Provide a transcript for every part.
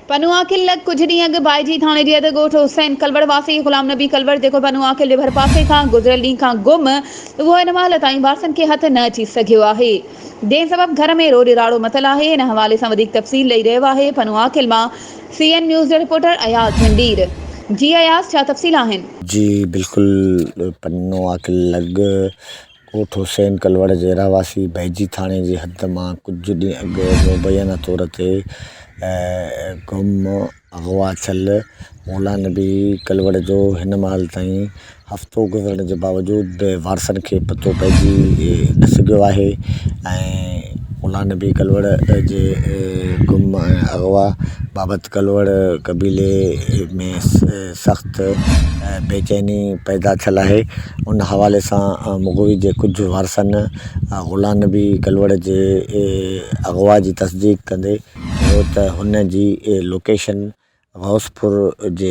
پنوعاقل لڳ ڪجهه ڏينهن اڳ بائجي ٿاڻي جي اڌ ڳوٺ حسين ڪلوڙ واسي غلام نبي ڪلوڙ جيڪو پنوعاقل جي ڀرپاسي کان گذريل ڏينهن کان گم اهو هن مهل تائين وارثن کي هٿ نه اچي سگهيو آهي جنهن سبب گهر ۾ روڄ راڙو متل آهي ان حوالي سان وڌيڪ تفصيل ڏئي رهيو آهي پنوعاقل مان سي اين نيوز جو رپورٽر اياز جهنڊير جي اياز ڇا تفصيل آهن. جي بلڪل پنوعاقل لڳ ڳوٺ حسين ڪلوڙ جي رهواسي بهجي ٿاڻي جي حد مان ڪجهه ڏينهن اڳ مبينا طور تي گم اغوا ٿيل غلام نبي ڪلوڙ جو هن مهل تائين هفتو گذرڻ جي باوجود به وارثن کي پتو پئجي نه سگهيو آهي ۽ غلام نبي ڪلوڙ جي گم ۽ اغوا بابت ڪلوڙ قبيلي ۾ سخت بيچيني پيدا ٿيل آهي ان حوالي سان مغوي جي ڪجهه وارثن غلام نبي ڪلوڙ جي اغوا جي تصديق ڪندي چيو ته هن جي لوڪيشن غوثپور جي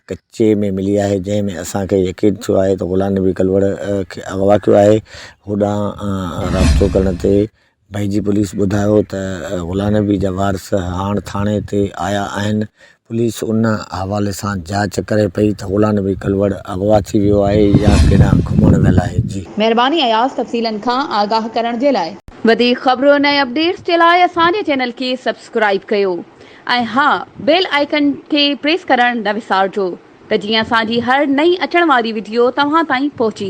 ڪچي ۾ ملي آهي جنهن ۾ اسان کي يقين ٿيو آهي ته غلام نبي ڪلوڙ کي اغوا ڪيو آهي هوڏانهن رابطو ڪرڻ تي ڀئي جي پوليس ٻڌايو ته غلام نبي جا وارث هاڻ ٿاڻي تي آيا آهن، پوليس ان حوالي سان جاچ ڪري پئي ته غلام نبي ڪلوڙ اغوا ٿي ويو آهي يا ڪيڏانهن گهمڻ ويل آهي. جي. مهرباني اياز تفصيلن کان آگاهه ڪرڻ جي لاء. وڌيڪ خبرن ۽ اپڊيٽس جي لاء اسان جي چينل کي سبسڪرائيب ڪيو ۽ ها بيل آئيڪن کي پريس ڪرڻ نه وسارجو ته جيئن اسان جي هر نئين اچڻ واري وڊيو توهان تائين پهچي.